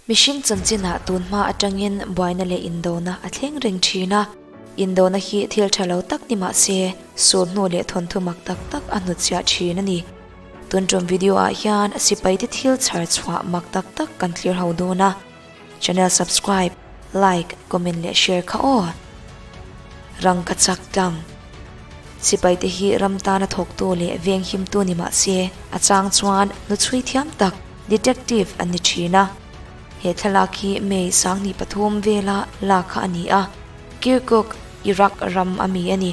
Mihring chanchinah tunhma atangin buaina leh indona a thleng reng thin a. Indona hi thil tha lo tak ni mah se, sulhnu leh thawnthu mak tak tak a hnutchhiah thin a ni. Tun tum video ah hian sipaite thil chhar chhuah mak tak tak kan thlir ho dawn a. Channel subscribe, like, comment leh share kha aw. Rangka chak tlang. Sipaite hi ram tana thawktu leh venghimtu ni mah se, a chang chuan hnuchhui thiam tak, detective, an ni thin a. He thlalak hi May 23 vela lak kha a ni a, Kirkuk, Iraq ram a mi a ni.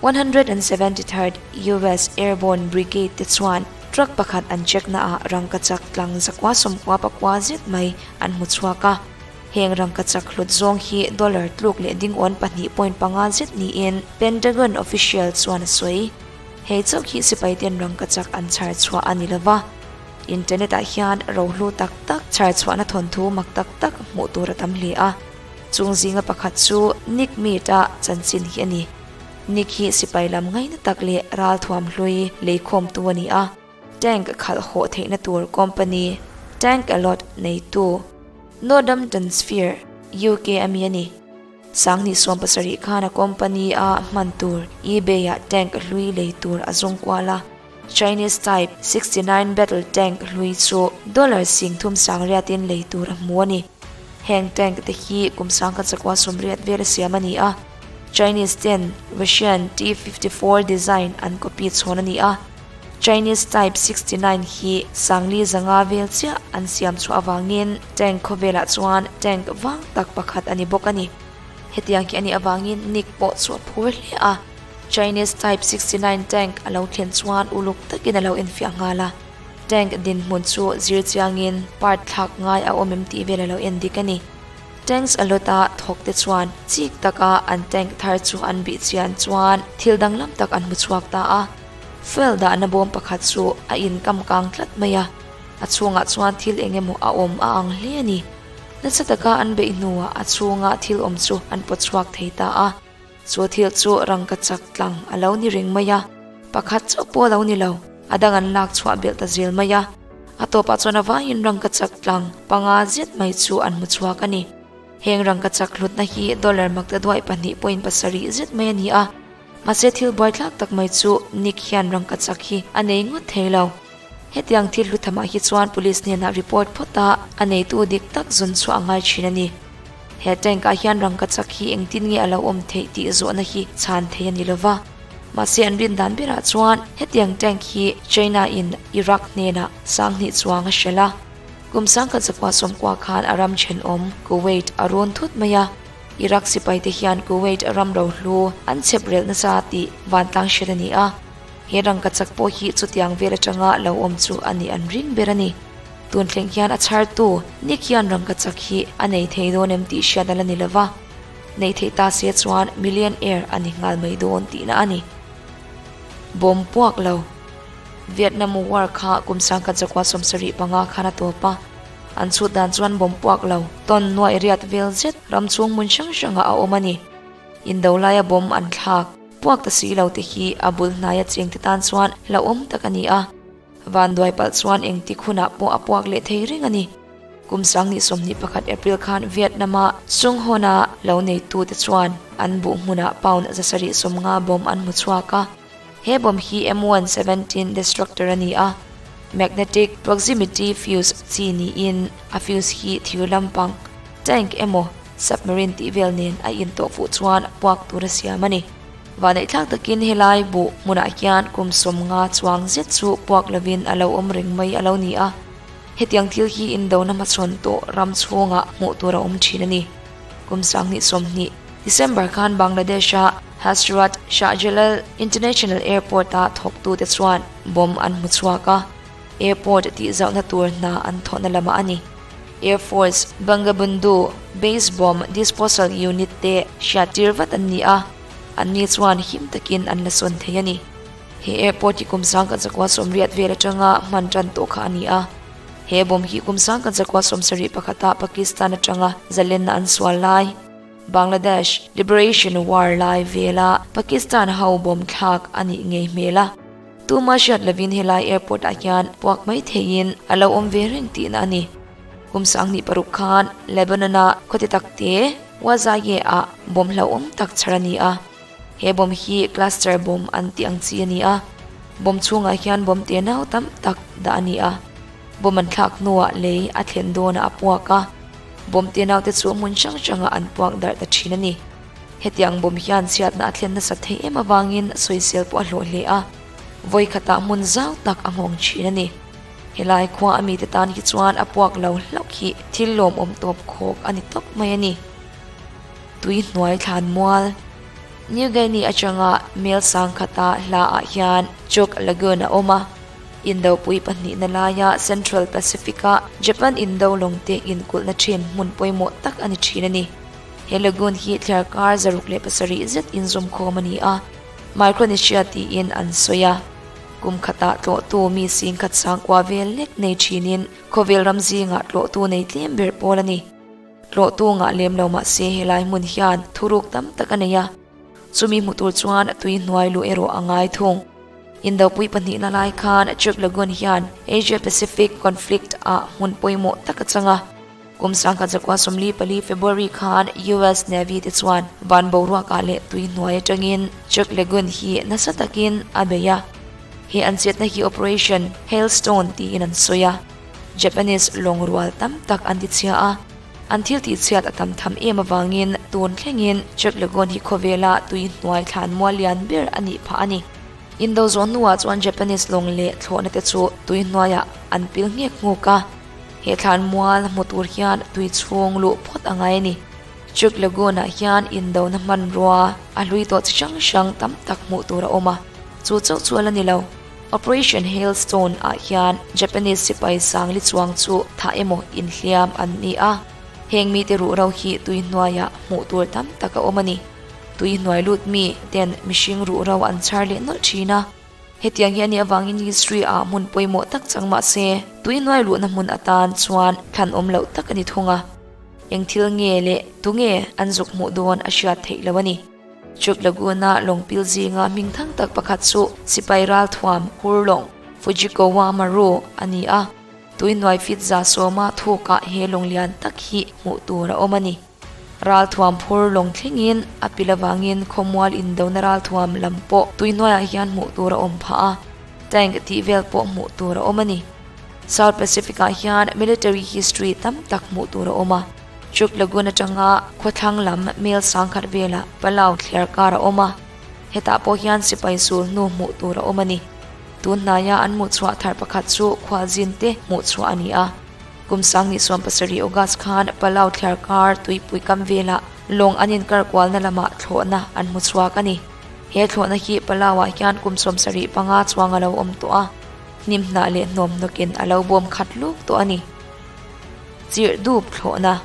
173rd US Airborne Brigade te chuan truck pakhat an check naah rangkachak tlang 994 zet mai an hmu chhuak a. Heng rangkachak hlut zawng hi dollar tluk leh dingawn 2.5 zet niin Pentagon official chuan a sawi. Hei chauh hi sipaiten rangkachak an chhar chhuah a ni lova. Internet ah hian rohlu tak tak chhar chhuahna thawnthu mak tak tak hmuh tur a tam hle a. Chung zinga pakhat chu Nick Mead-a chanchin hi a ni. Nick hi sipai lam ngaina tak leh ralthuam hlui leikhawmtu a ni a. Tank khalh hawh theihna tur company Tank A Lot neitu Northamptonshire, UK a mi a ni. 2017 khan a company a hman tur eBay-ah tank hlui lei tur a zawng kual a. Chinese Type 69 Battle Tank hlui chu dollar 3,000 lei tur a hmu a ni. Heng tank te hi kum 1980 vel a siam a ni a. Chinese ten Russian T-54 design an copy chhawn a ni a. Chinese Type 69 hi 4,500 vel chiah an siam chhuah avangin tank khawvelah chuan tank vang tak pakhat a ni bawk a ni. Hetiang hi a nih avangin Nick pawh chu a phur hle a. Chinese Type 69 tank a lo thlen chuan uluk takin a lo enfiah nghal a. Tank dinhmun chu zir chiangin part thlak ngai a awm em tih vel a lo en dik a ni. Tanks a lot a thawk te chuan chik taka an tank thar chu an bih chian chuan thil danglam tak an hmu chhuak ta a. Fuel dahna bawm pakhat chu a inkam kang tlat mai a, a chhungah chuan thil eng emaw a awm a ang hle a ni. Nasa taka an beih hnuah a chhunga thil awm chu an pawt chhuak thei ta a. Chu thil chu rangkachak tlang a lo ni reng mai a, pakhat chauh pawh a lo ni lo, a dang an lak chhuah belh ta zel mai a. A tawpah chuan a vaiin rangkachak tlang panga zet mai chu an hmu chhuak a ni. Heng rangkachak hlutna hi dollar makta duai 2.7 zet mai a ni a. Mahse thil buaithlak tak mai chu Nick hian rangkachak hi a nei ngawt thei lo. Hetiang thil hlu thamah hi chuan police hnenah report phawt a, a neitu dik tak zun chhuah a ngai thin a ni. He tank ah hian rangkachak hi engtin nge a lo awm theih tih zawhna hi chhan thei a ni lova. Mahse an rin dan berah chuan hetiang tank hi China in Iraq hnenah 2000 chuang a hrelh a. Kum 1990 khan a ram thenawm Kuwait a run thut mai a. Iraq sipaite hian Kuwait ram rohlu an chhep relh nasa tih vantlang hriat a ni a. He rangkachak pawh hi chutiang vel atanga lo awm chu a nih an ring ber a ni. Tun thleng hian a chhartu Nick hian rangkachak hi a nei thei dawn em tih hriat a la ni lova. Nei theih ta se chuan millionaire a ni nghal mai dawn tihna a ni. Bawm puak lo. Vietnam War kha kum 1975 khan a tawp a. An chhut dan chuan bawm puak lo tawn nuaih riat vel zet ram chhung hmun hrang hrangah a awm a ni. Indo laia bawm an thlak puak ta si lo te hi a bul hnaia chengte tan chuan hlauhawm tak a ni a. Vanduai palh chuan engtik hunah pawh a puak leh thei reng a ni. Kum 2021 April khan Vietnam-a Sunghawn-a lo neitute chuan an buh hmunah pound 750 bawm an hmu chhuak a. He bawm hi M117 Destructor a ni a, magnetic proximity fuse chi niin a fuse hi thir lampang, tank emaw submarine tih vel nen a intawh fuh chuan puak tur a siam a ni. Vaneihthlak takin helai buh hmunah hian kum 50 chuang zet chu puak lovin a lo awm reng mai a lo ni a. Hetiang thil hi indona hmachhawn tawh ram chhungah hmuh tur a awm thin a ni. Kum 2020 December khan Bangladesh-a Hazrat Shahjalal International Airport-a thawktute chuan bomb an hmu chhuak a, airport tihzauhna tur hna an thawhna lamah a ni. Air Force Bangabandhu Base Bomb Disposal Unit te hriattir vat an ni a, anni chuan him takin an la sawn thei a ni. He airport hi kum 1980 vel atanga hman tan tawh kha a ni a. He bomb hi kum 1971-ah Pakistan atanga zalenna an sual lai, Bangladesh Liberation War lai vela Pakistan ho bomb thlak a nih ngei hmel a. Tuma hriat lovin helai airport ah hian puak mai theiin a lo awm ve reng tihna a ni. Kum 2006 khan Lebanon-a khawti takte Wazaye-ah bomb hlauhawm tak chhar a ni a. He bomb hi cluster bomb an tih ang chi a ni a. Bomb chhungah hian bomb te nau tam tak dah a ni a. Bomb an thlak hnuah lei a thlen dawnah a puak a. Bomb te naute chu hmun hrang hrangah an puak darh ta thin a ni. Hetiang bomb hian chhiatna a thlen nasat theih em avangin sawisel pawh a hlawh hle a. Vawi khatah hmun zau tak a nghawng thin a ni. Helai khua a mite tan hi chuan a puak lo hlauh hi thil lawmawm tawp khawk a ni tawp mai a ni. Tui hnuai thlan mual. New Guinea atanga mel sangkhata hla ah hian Chuuk Lagoon a awm a. Indopui pahnihna laia Central Pacific-a Japan indo lawngte inkulhna thin hmun pawimawh tak a ni thin a ni. He lagoon hi thliarkar 607 zet inzawmkhawm a ni a, Micronesia tiin an sawi a. Kum khatah tlawhtu mi singkhat sangkua vel lek nei thinin khawvel ram zingah tlawhtu nei tlem ber pawl a ni. Tlawhtu ngah lem lo mah se helai hmun hian thuruk tam tak a nei a, chumi hmu tur chuan tui hnuai luh erawh a ngai thung. Indopui pahnihna lai khan Chuuk Lagoon hian Asia Pacific Conflict ah hmun pawimawh tak a chang a. Kum 1944 February khan US Navy te chuan van boruakah leh tui hnuai atangin Chuuk Lagoon hi nasa takin a bei a. He an chetna hi Operation Hailstone tiin an sawi a. Japanese lawng rual tam tak an tichhia a, an thil tihchhiat a tam tham em avangin tun thlengin Chuuk Lagoon hi khawvela tui hnuai thlan mual lian ber a nih phah a ni. Indo zawh hnuah chuan Japanese lawng leh thlawhna te chu tui hnuaiah an pil nghek nghuk a. He thlan mual hmu tur hian tui chhung luh phawt a ngai a ni. Chuuk Lagoon-ah hian indona hmanrua a hlui tawh chi hrang hrang tam tak hmuh tur a awm a, chu chauh chu a la ni lo. Operation Hailstone ah hian Japanese sipai sangli chuang chu thah emaw inhliam an ni a, heng mite ruhro hi tui hnuaiah hmuh tur tam tak a awm a ni. Tui hnuai lut mi ten mihring ruhro an chhar leh nawlh thin a. Hetiang hi a nih avangin history ah hmun pawimawh tak chang mah se tui hnuai luhna hmun atan chuan thlan awm loh tak a ni thung a. Eng thil nge leh tunge an zuk hmuh dawn a hriat theih lo a ni. Chuuk Lagoon-a lawngpil zinga hmingthang tak pakhat chu sipai ralthuam Hurlong, Fujikowa Maru, a ni a. Tuihnuai fit 110-a thukah he lawng lian tak hi hmuh tur a awm a ni. Ralthuam phur lawng thlengin a pil avangin khawmual indona ralthuam lam pawh tuihnuaiah hian hmuh tur a awm phah a, tank tih vel pawh hmuh tur a awm a ni. South Pacific-ah hian military history tam tak hmuh tur a awm a. Chuuk Lagoon atanga khawthlang lam mel sangkhat velah Palau thliar kar a awm a, hetah pawh hian sipai sul hnu hmuh tur a awm a ni. Tun hnaia an hmuhchhuah thar pakhat chu khualzin te hmuhchhuah a ni a. Kum 2017 August khan Palau thliar kar tuipui kam velah lawng an inkar kualna lamah thlawhna an hmu chhuak a ni. He thlawhna hi Palau-ah hian kum 75 chuang a lo awm tawh a, hnim hnah leh hnawm hnawkin a lo bawm khat luk tawh a ni. Chirh dup thlawhna.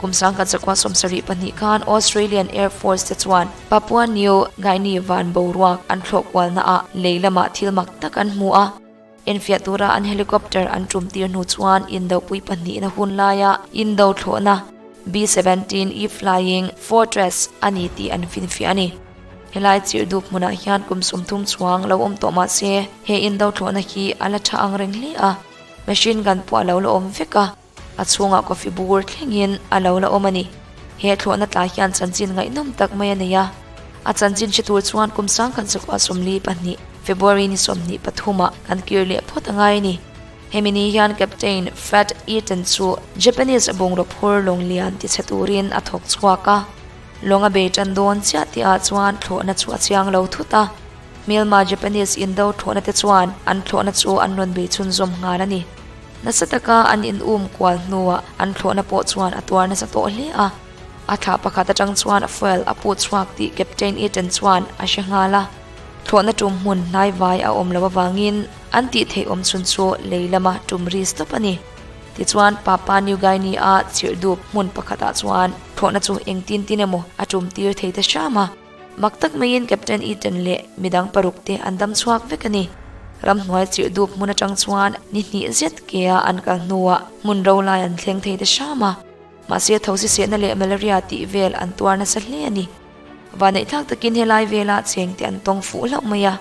Kum 1972 khan Australian Air Force te chuan Papua New Guinea van boruak an thlawh kualnaah lei lamah thil mak tak an hmu a. Enfiah tura an helicopter an tum tir hnu chuan indopui pahnihna hun laia indo thlawhna B-17E Flying Fortress a ni tih an finfiah a ni. Helai chirh dup hmunah hian kum 30 chuang lo awm tawh mah se he indo thlawhna hi a la tha ang reng hle a. Machine gun pawh a lo la awm vek a, a chhungah coffee bur thlengin a lo la awm a ni. He thlawhna tla hian chanchin ngaihnawm tak mai a nei a, a chanchin hre tur chuan kum 1942 February ni 23 ah kan kir leh phawt a ngai a ni. Hemi ni hian Captain Fred Eaton chu Japanese bungraw phur lawng lian tichhe turin a thawk chhuak a, lawng a bei tan dawn chiah tihah chuan thlawhna chu a chiang lo thut a. Hmelma Japanese indo thlawhna te chuan an thlawhna chu an rawn bei chhunzawm nghal a ni. Nasa taka an in um kual hnuah an thlawhna pawh chuan a tuar nasa tawh hle a. A thlah pakhat atang chuan fuel a put chhuak tih Captain Eaton chuan a hre nghal a. Thlawhna tum hmun hnaivai a awm loh avangin an tih theih awm chhun chu lei lama tum ri stop a ni. Tichuan Papua New Guinea-a chirhdup hmun pakhatah chuan thlawhna chu engtin tin emaw a tum tir thei ta hram a. Mak tak maiin Captain Eaton leh midang paruk te an dam chhuak vek a ni. Ramhnuai chirh dup hmun atang chuan ni hnih zet kea an kal hnuah hmun ro lai an thleng thei ta hram a. Mahse thosi sehna leh malaria tih vel an tuar nasa hle a ni. Vaneihthlak takin helai vela cheng te an tawng fuh hlauh mai a.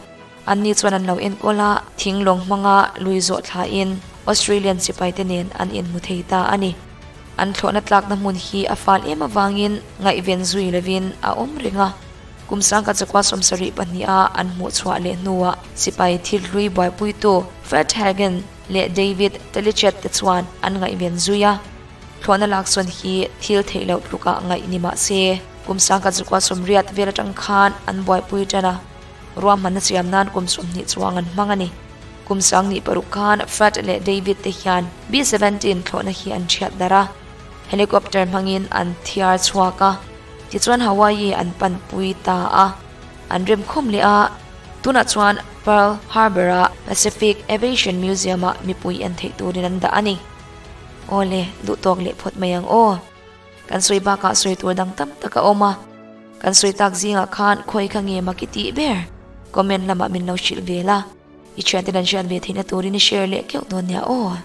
Anni chuan an lo enkawl a, thing lawng hmanga lui zawh thlain. Australian sipaite nen an inhmu thei ta a ni. An thlawhna tlakna hmun hi a fal em avangin ngaihven zui lovin a awm reng a. Kum sangka chakua 72 a an hmuh chhuah leh hnuah sipai thil hlui buaipuitu Fred Hagen leh David Telichet te chuan an ngaihven zui a. Thlawhna laksawn hi thil theih loh tlukah ngaih ni mah se, kum sangka chakua 80 vel atang khan an buaipui tan a. Ruahmanna siam nan kum 20 chuang an hmang a ni. Kum 16 khan Fred leh David te hian B-17 thlawhna hi an thiat darh a, helicopter hmangin an thiar chhuak a, tichuan Hawaii an panpui ta a, an remkhawm leh a. Tunah chuan Pearl Harbor-a Pacific Aviation Museum-ah mipui en theih turin an dah a ni. Awle, duhtawk leh phawt mai ang aw. Kan sawi bakah sawi tur dang tam tak a awm a, kan sawi tak zingah khan khawi kha nge mak i tih ber? Comment lamah min lo hrilh ve la, i thianten an hriat ve theihna turin i share leh keuh dawn nia aw.